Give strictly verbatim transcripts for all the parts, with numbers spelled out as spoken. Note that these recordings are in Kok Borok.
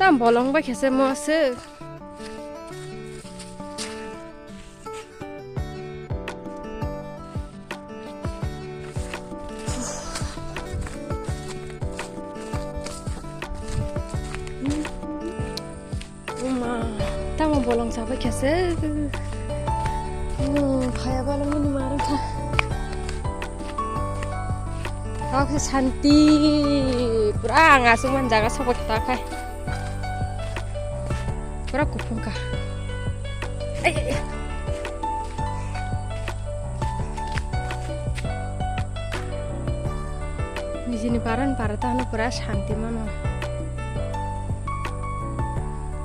Tam bolong bai khe se mo se. Uma, tamo bolong sabai khe se. Oh, phaya balo mini marang kha. Kok se shanti. Pura ang asuk man jaga sobo kita khai. Pura kuphung kha. Ai, ai, ai. Nijini paran para ta hano pura shanti mano.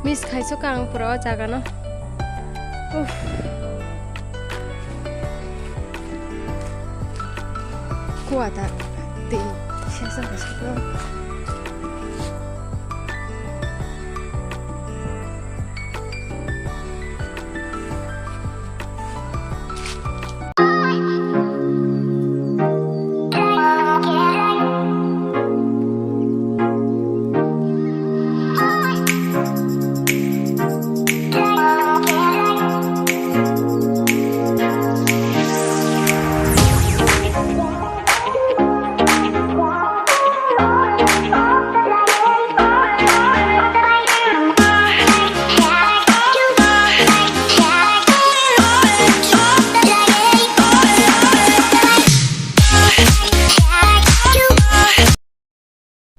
Miss khaiso ka ang pura o jaga no. Uff. Kuwa ta twi sesa ka sokro.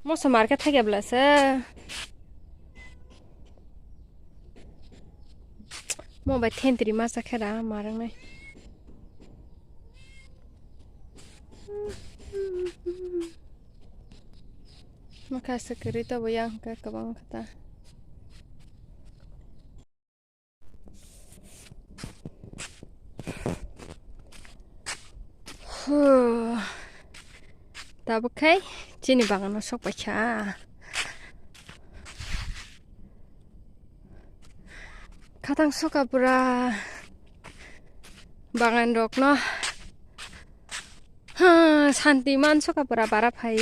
Moso market thai kebla se. Mo bai thentri masa khera marang nai. Makha se kwrwi tobo yang khe kwbang khe ta. Huh. Tabuk khai chini bagano sok paikha. Khatang soka pura bagan rokno. Ha, santi man soka pura bara phai.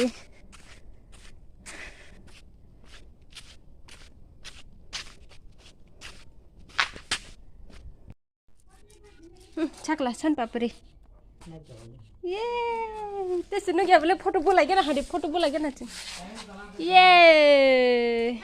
Hmm, chakla san papri. Ye, te sunu gya bole photo bulai gana hari photo bulai gana chin. Ye.